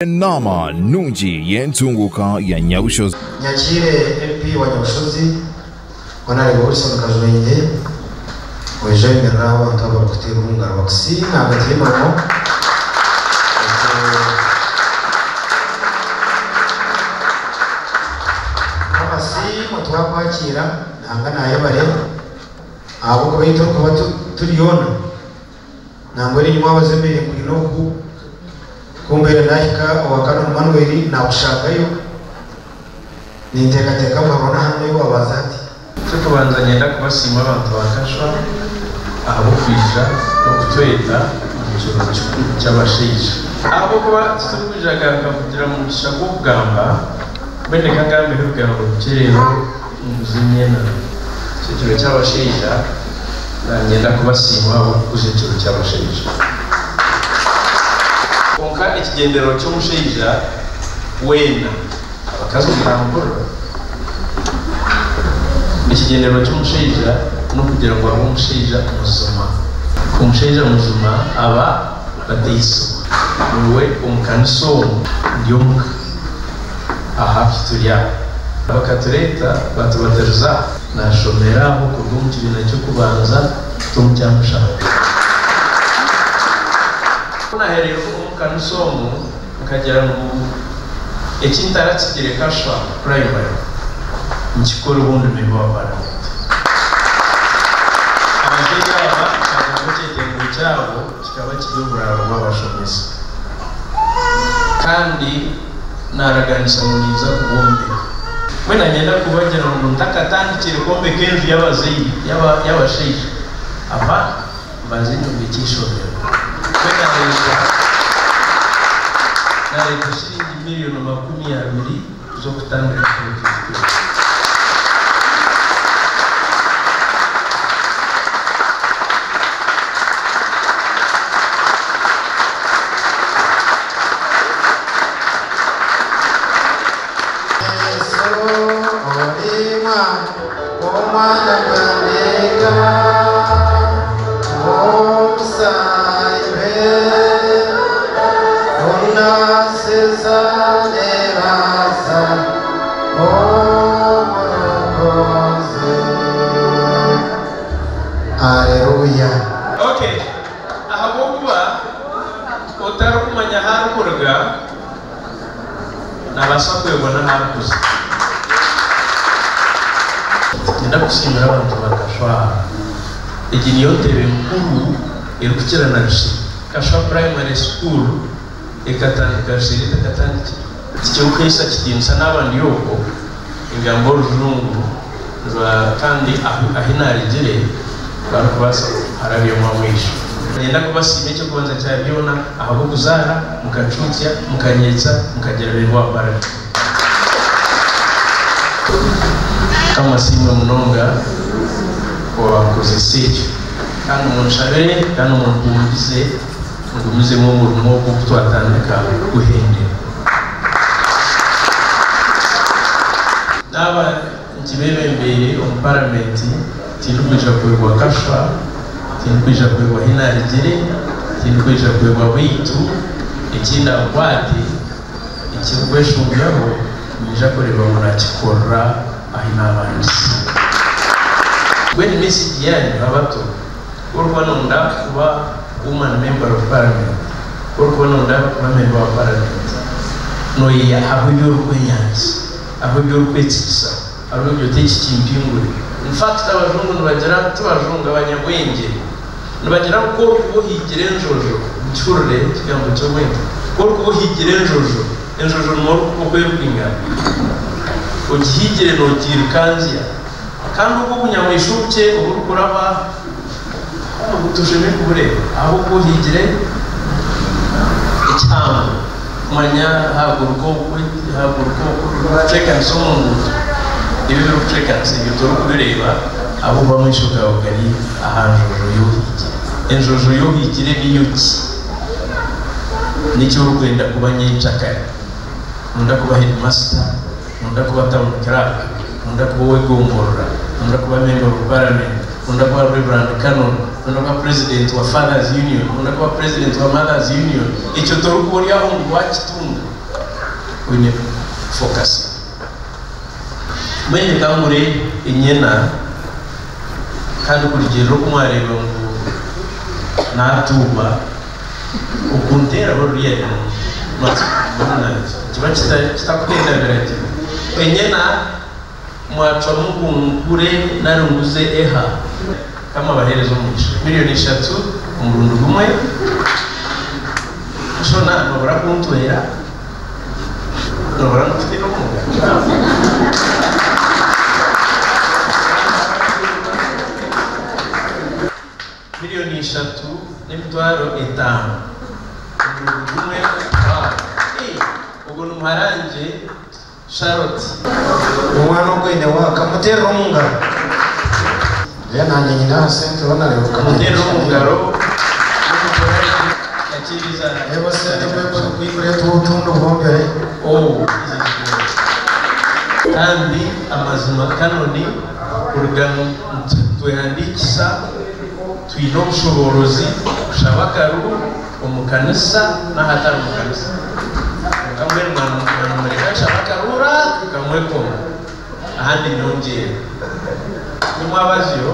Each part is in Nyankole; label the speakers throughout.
Speaker 1: Enaama nungi y'entunguuka ya Nyabushozi.
Speaker 2: Nyakiire MP wa Nyabushozi, Honarebo Wilson Kajwengye, oije oyemerere aho abantu aba barikuteera omu ngaro bakusiime ahagati y'emirimo. Twabasiima twakwakiira, Ruhanga nayebare ahabw'okuba ei turikuba turi hoona Nangwa enyima wabazemeire nkwine oku kumbeire nahika owa Canon Manuel nakushangayo nintekateka ngu hariho nahanu ahu wabanza hati.
Speaker 3: Eky'okubanza niinyenda kubasiima abantu ba Kashwa ahabw'okwija n'okutweta omu kiro kikuru ky'abashaija. Ahabw'okuba titurikwija garuka kugira mugisha gw'okugamba, mbwenu reka ngambeho ebigambo bikye reero nguze emyenda. Ekiro ky'abashaija. Nanyenda kubasiima ahabw'okukuza ekiro ky'abashaija. Kwonka ekigyendererwa ky'omushaija weena, abakazi mutampurira, ekigyendererwa ky'omushaija n'okugira ngu abe omushaija muzima. Omushaija muzima aba bataitsibwa. Nyowe omu kanisa omu ndi omuka. Aha turi aha. Bakatureeta baatubatiriza aha. Naashomera aho kuruga omu kibiina ky'okubanza kuta omu kya mushanju. Ku naahereire omu kanisa omu, nkagira ngu eki ntaratsigire Kashwa Primary nkikore obu ndi memba wa paramenti. Abazaire aba bakagira ngu ekyetengo kyabo kikaba kiri oburaaro bw'abashomesa. Kandi naaraganisa ngu ninza kubwombeka. Mbwenu niinyenda kubagira ngu ntakatandikire kwombeka enju y'abazaire, y'abashaija aba, mbanze nyombekye eishomero. Mbwenu naareeta, naareeta shiringi miriyoni 20 z'okutandika purojekiti egi.
Speaker 2: Yesu ori Omwana gw'endiga omusaayi gwe Gunnasiza nebaza Omurokozi. Aleluya.
Speaker 3: Ok, ahabw'okuba otarikumanya ahu arikuruga naabaasa kwebwa n'ahu arikuza. Niinyenda kusiimira abantu ba Kashwaha. Egi niyo ntebe nkuru erikukira na Rusiri. Kashwa Primary School ekatandika Rusiri etakatandikire. Tikirikuhaisa kitiinisa naaba ndi okwo, ningamba orujungu rwa kandi ahu naaregire barikubaasa kuharabyamu amaisho. Niinyenda kubasiima eky'okubanza kya byona ahabw'okuzaara mukacuutsya, mukanyeetsa, mukagira beene wa Baraka. Mukama asiimwe munonga owankozesa ekyo. Kandi munshabire kandi mumpungize ngumizemu omurimo ogu oku twatandika guhendere. Naaba nkibebembeire omu paramenti tindikwija kwebwa kashwa, tindikwija kwebwa ahi naarugire, tindikwija kwebwa beitu eki ndaakwate ekirikweshumbyaho niinyija kureeba ngu naakikorera ahi naabandize. Mbwenu message yaanyu abato, ku orikuba nooyenda kuba woman member of parliament, ku orikuba nooyenda kuba member wa parliament, nooyeya hariho ebi orikweyanza, hariho ebi orikwetsigisa, hariho ebi oti eki kimpingure. In fact abajungu nibagira, ti bajungu, abanyabwengye nibagira ngu ku orikuba ohigire enjojo, mukihurire ekigambo ky'obwengye, ku orikuba ohigire enjojo, Enjojo nimwo orikuba oku erikwingana, ogihigire noogiirukanzya, kandi obwo obunyamaishwa obukye oburikuraba aho toshemereire kubureeba ahabw'okuba ohigire ekihango kumanya haaguruka oku, haaguruka oku, birikucwekanisa omu nguuto. Ebi ebirikucwekanisa ebyo torikubireeba ahabw'okuba amaisho gaawe gari aha njojo ei ohigire. Enjojo ei ohigire niyo ki? Niki orikwenda kuba nyencakare? Noyenda kuba headmaster? Noyenda kuba town clerk? Noyenda kuba ow'egomborora? Noyenda kuba member of parliament? Noyenda kuba reverand canon? Noyenda kuba president wa Fathers Union, noyenda kuba president wa Mothers Union, ekyo torikuba ori aho ngu wakitunga, oine kufokasinga. Mbwenu reka ngure enyena kandi kurugiirira oku mwareeba ngu naatuuba, okunteeraho ruriya nikiba kitakuhendamira gye. Enyena mwacwamu ngu ngure nari nguze eha? Mukama abaheereze omugisha. 3 million omurundi gumwe. Shona nobura kuntwera, nobura n'okuteera omu ngaro. 3.5 million omurundi gumwe. Wow. Hey, ogwo ni muharangye Charlotte.
Speaker 2: Omwana ogwine waka muterera omu ngaro. Rero nanye nyine aha sente honorable.
Speaker 3: Muteerere omu ngaro yakiriza.
Speaker 2: Ebo sente kweko kwikureeta obutundu bwombere.
Speaker 3: Oh, kandi amazima kanoni kuruga twehandikisa twine obushoborozi kushaba akaruru omu kanisa n'ahatari mu kanisa. Kamwe mwana nshaba akarura kamwe koma ahandi nyongyera. Nimwabazyo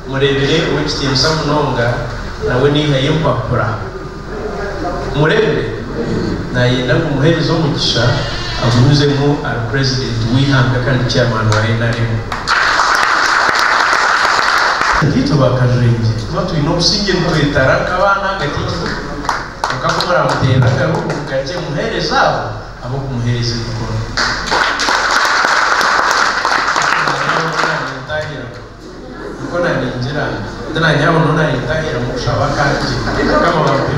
Speaker 3: murebere ow'ekitiinisa munonga nawe nihayo empapura murebere nayenda kumuhereza omugisha agumizemu ari president w'ihanga kandi chairman wa NRM. Itwe bakajwengye tuba twine obusinge, nitwetara nk'abaana hagati y'igihugu. Konka kumuramuteera akaruru gakye muhereza abo ab'okumuhereza emikono niko naningira tinanyabona nayintahira mu kushaba kanje kama bampe.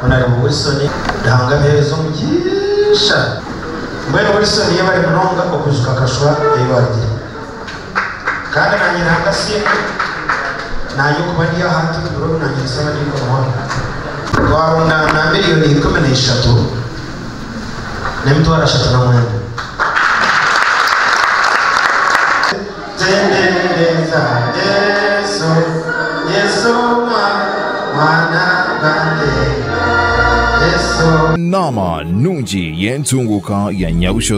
Speaker 2: Honorable Wilson, Ruhanga amuhereza omugisha. Mbwenu Wilson iyo bari munonga okujuka akashwa eyi bagira. Kandi nanye Ruhanga asiimwe nanye okuba ndi aha nti biro nanye nsaba ndikomuhona. Twarunda na 139 039. Tendereza Yesu, Yesu mwana gwange Yesu.
Speaker 1: Nama nungi y'entunguka ya Nyabushozi.